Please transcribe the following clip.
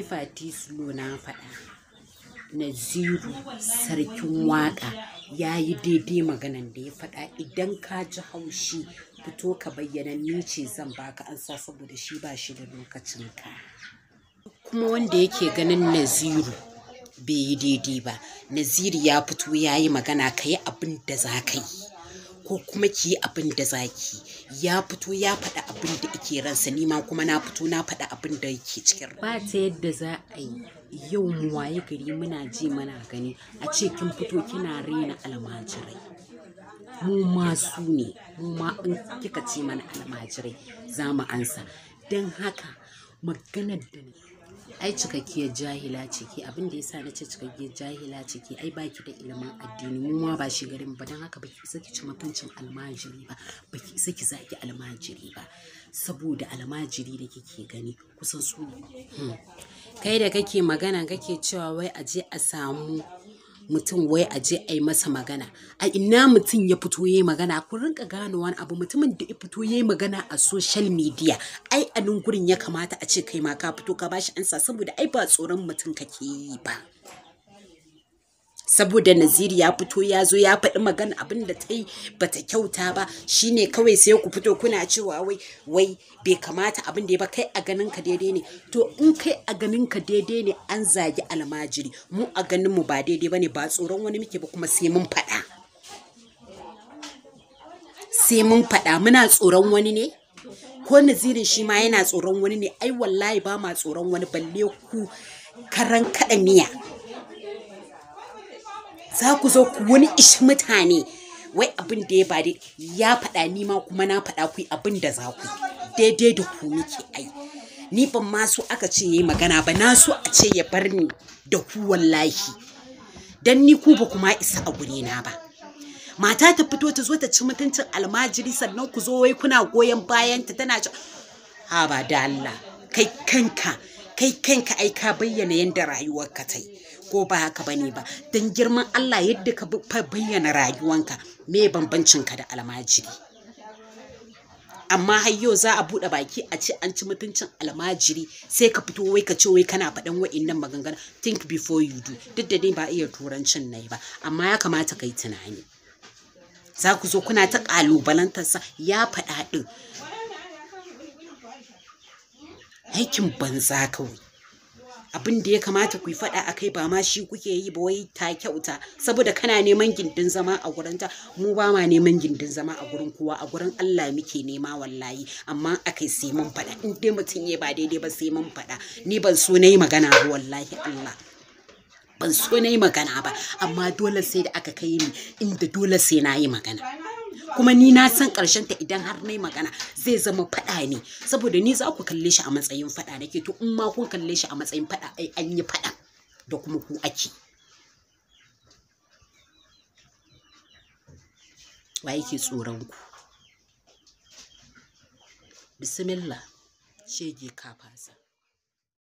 Fati Slow na faɗa. Naziru Sarkin Waƙa ya yi daidai maganan da ya faɗa. Idan ka ji haushi fito ka bayyana, ni ce zan baka ansa saboda shi ba shi da lokacin ka. Kuma wanda yake ganin Naziru bai yi daidai ba, Naziru ya fito ya yi magana, ka yi abin da za ka yi ko kuma ki yi abin da za ki. Ya fito ya faɗa abin da yake ransa, ni ma kuma na fito na faɗa abin da yake cikin rai. Ba ta yadda za a yi yau mu waye gari muna ji muna gani a ce kin fito kina rena almajirai. Mu ma su ne, mu ma in kika ce mana almajirai za mu ansa. Don haka maganar da ni ai cikakkiyar jahila ce ke. Abin da yasa nace cikakkiyar jahila ce ke, ai baki da ilimin addini, mu ma ba shi garin ba. Don haka baki isa ki ci mutuncin almajiri ba, baki isa ki zagi almajiri ba, saboda almajiri da kike gani kusan su ne. Kai da kake magana kake cewa wai a je a samu mutum, wai a je a yi masa magana. A ina mutum ya fito ya yi magana? Ku rinka gane wani abu, mutumin da ya fito ya yi magana a social media, ai a nan gurin ya kamata a ce kai ma ka fito ka bashi ansa, saboda ai ba tsoron mutum kake yi ba. Saboda Naziru ya fito ya zo ya faɗi magana, abin da ta yi bata kyauta ba, shine kawai sai ku fito kuna cewa wai wai bai kamata abin da ya ba. Kai a ganin ka daidai ne? To in kai a ganin ka daidai ne an zagi almajiri, mu a ganin mu ba daidai bane. Ba tsoron wani muke ba, kuma sai mun faɗa, sai mun faɗa. Muna tsoron wani ne? Ko Nazirin shi ma yana tsoron wani ne? Ai wallahi ba ma tsoron wani, balle ku karan kaɗa miya. Za ku zo ku wani ishi mutane wai abin da ya ba dai ya faɗa, ni ma kuma na faɗa, ku abin da za ku daidai da ku muke. Ai ni ban ma so aka ce yayi magana ba, na so a ce ya bar ni da ku wallahi, dan ni ku ba kuma isa a gure na ba. Mata ta fito ta zo ta ci mutuncin almajiri, sannan ku zo wai kuna goyon bayan ta tana ci. Ha ba da Allah, kai kanka, kai kanka ai ka bayyana yanda rayuwarka ta yi, ko ba haka bane ba? Don girman Allah, yadda ka bayyana rayuwanka, me bambancin ka da almajiri? Amma har yau za a buɗe baki a ce an ci mutuncin almajiri, sai ka fito wai ka ce wai kana faɗan wa'innan maganganu. Think before you do. Duk da dai ba iya turancin nayi ba, amma ya kamata kai tunani. Za ku zo kuna ta ƙalubalantarsa, ya faɗa ɗin. Aikin banza kawai. Abin da ya kamata ku yi faɗa a kai ba ma shi kuke yi ba, wai ta kyauta saboda kana neman gindin zama a gurin ta. Mu ba ma neman gindin zama a gurin kowa, a gurin Allah muke nema wallahi. Amma akai sai mun faɗa, in dai mutum ya ba daidai ba sai mun faɗa. Ni ban so na yi magana ba wallahi, Allah ban so na yi magana ba, amma dole sai da aka kai ni inda dole sai na yi magana. Kuma ni na san ƙarshen ta idan har na yi magana zai zama faɗa ne, saboda ni za ku kalle shi a matsayin faɗa nake. To in ma kun kalle shi a matsayin faɗa, ai an yi faɗa da kuma ku ake. Wa yake tsoron ku? Bismillah, shege ka fasa.